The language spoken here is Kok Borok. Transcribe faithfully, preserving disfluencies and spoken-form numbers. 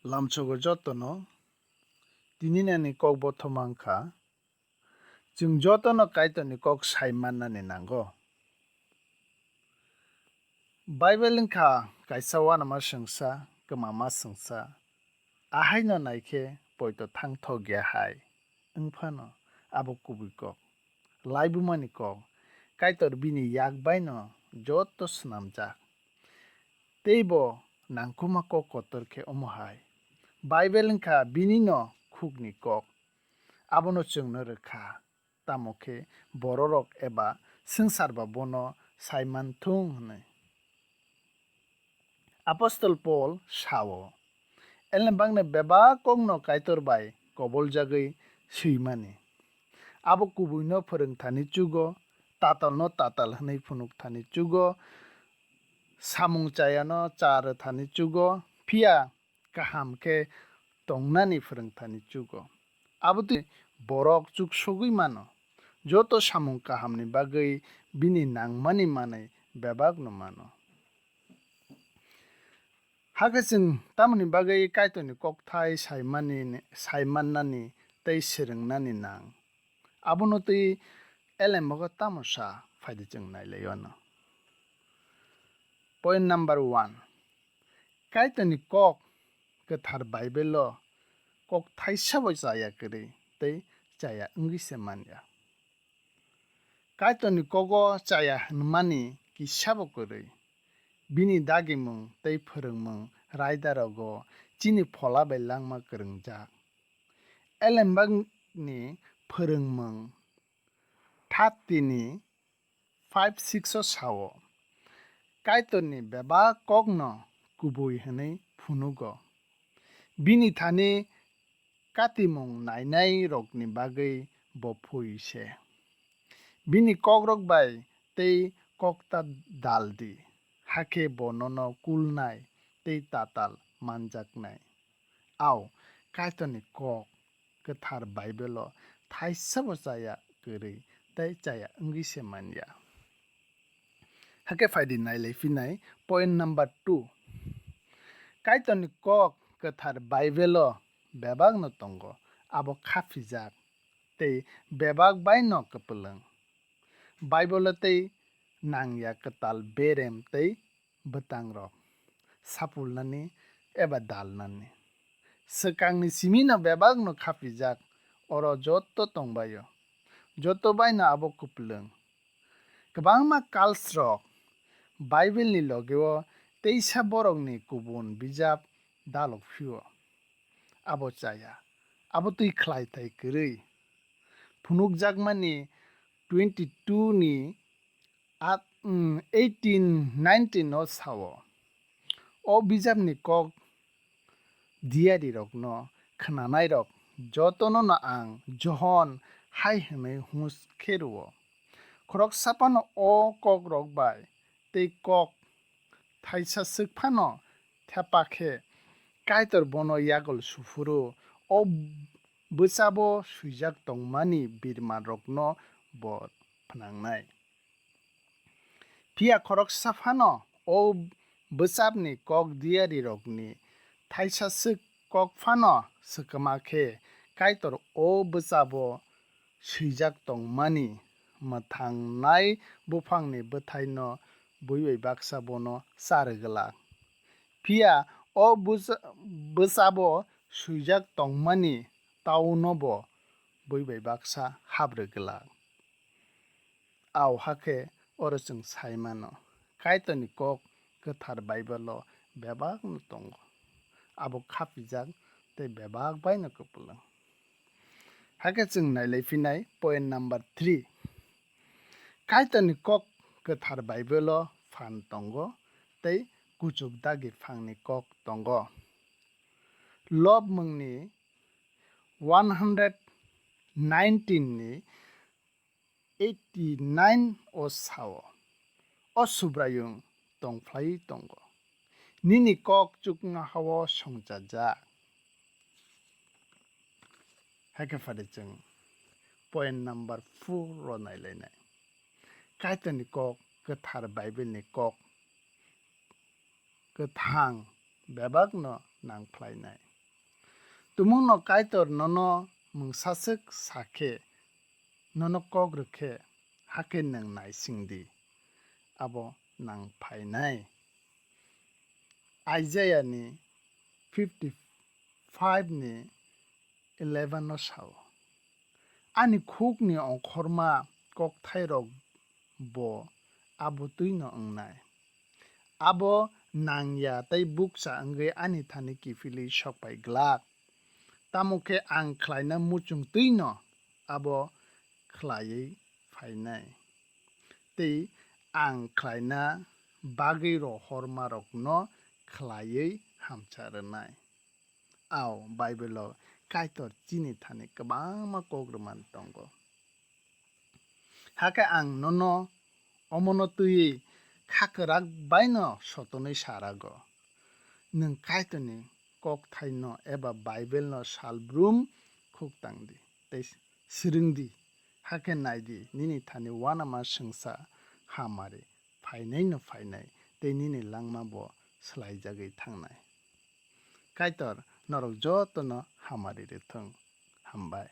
Lamsogo jotono, tini nani kok bothoma wngkha, chwng jotono Kaitorni kok sai mannani nango. Bible wngkha kaisa uanama swngsa, kwmama swngsa. Ahaino naikhe poito thangthok ya hai. Wngphano abo kubui kok, laibumani kok, Kaitor bini yak baino joto swnamjak. Teibo nangkukma kok kotor khe omo hai. Bible wngkha binino khukni kok. Abono chwngno rwkha, tamo khe bororok eba swngcharba bono sai manthung hwnwi. Apostol Pol sao, elembakni bebak kokno Kaitor bai koboljagwi swimani. Abo kubuino phwrwng thani chugo, tatalno tatal hwnwi phunuk thani chugo, samung chayano cha rw thani chugo, phiya kaham khe tongnani phwrwng thani chugo. Abotwi borok chuksogwi mano, joto samung kahamni bagwi bini nangmani manwi bebakno mano. Hakhe chwng tamoni bagwi Kaitorni kokthai saimani, saimannani tei swrwngnani nang? Abono twi elembakgo tamo sa phaidi chwng nailaio ano. Point number one. Kaitorni kok kwthar Bible-o kok thaisabo chaya kwrwi tei chaya wngwi se manya. Kaitorni kogo chaya hwnmani kisabo kwrwi. Bini dagimung tei phwrwngmung raidarogo chini phola bai langma kwrwngjak. Elembakni phwrwngmung thirty ni five six o sao, Kaitorni bebak kokno kubui hwnwi phunugo. Bini thani katimung nainairokni bagwi bo phui se. Bini kokrok bai tei kokta dal di, hakhe bo nono kulnai tei tatal manjaknai. Ao, Kaitorni kok kwthar Bible-o thaisabo chaya kwrwi tei chaya wngwi se manya. Hakhe phaidi nailai phinai point number two. Kaitorni kok kwthar Bible-o bebakno tongo, abo khapijak tei bebak baino kwplwng. Bible-o tei nangya kwtal berem tei bwtangrok sapulnani eba dalnani. Swkangni simino bebakno khapijak, oro joto tongbaio. Joto baino abo kwplwng. Kwbangma cults rok Bible-ni logeo teisa borokni kubun bijap dalok phio. Abo chaya, abo twi khlai thai kwrwi. Phunukjakmani twenty two ni at, mm, eighteen nineteen o sao. O bijapni kok diyarirokno khnanairok jotonono ang Johon hai hwnwi hus khe rwo. Khoroksa phano o kokrok bai tei kok thaisa swk phano thepa khe Kaitor bono yagul suphuru o bwchabo swijak tongmani birmanrokno bo phnangnai. Phiya khoroksa phano o bwchabni kok diyarirokni thaisa swk kok phano swkma khe Kaitor o bwchabo swijak tongmani mwthangnai buphangni bwthaino bui bai baksa bono cha rwglak. Phiya o bwcha-, bwchabo swijak tongmani tauno bo bui bai baksa hap rwglak. Au hakhe oro chwng sai mano, Kaitorni kok kwthar Bible-o bebakno tongo. Abo khapijak tei bebak baino kwplwng. Hakhe chwng nailai phinai point number three. Kaitorni kok kwthar Bible-o phan tongo tei kuchuk dagi phangni kok tongo. Lobmungni one hundred nineteen ni eighty nine o sao, O Subraiyung tongphlaiwi tongo, nini kok chuknoha-o songchajak. Hakhe phade chwng point number four o nailainai. Kaitorni kok kwthar Bible-ni kok kwthang bebakno nangphlainai. Tumungno Kaitor nono mungsaswk sa khe, nono kok rw khe, hakhe nwng naising di, abo nang phainai. Isaiah ni fifty five ni eleven no sao, "Ani khukni ongkhorma kokthairok bo abo twino wngnai. Abo nangya tei bukcha wngwi ani thani kiphilwi sokpai glak. Tamo khe ang khlaina muchung twino abo khlaiwi phainai, tei ang khlaina bagwi rohormarokno khlaiwi hamcha rwnai." Ao, Bible-o Kaitor chini thani kwbangma kok rwmani tongo. Hakhe ang nono omono twiwi kha kwrak baino sotonwi sa rago. Nwng Kaitorni kokthaino eba Bible-no salbrum khuk tang di tei swrwng di, hakhe nai di, nini thani uanama swngsa hamari phainaino phainai tei nini langma bo swlaijagwi thangnai. Kaitor norok jotono hamari rwthwng. Hambai.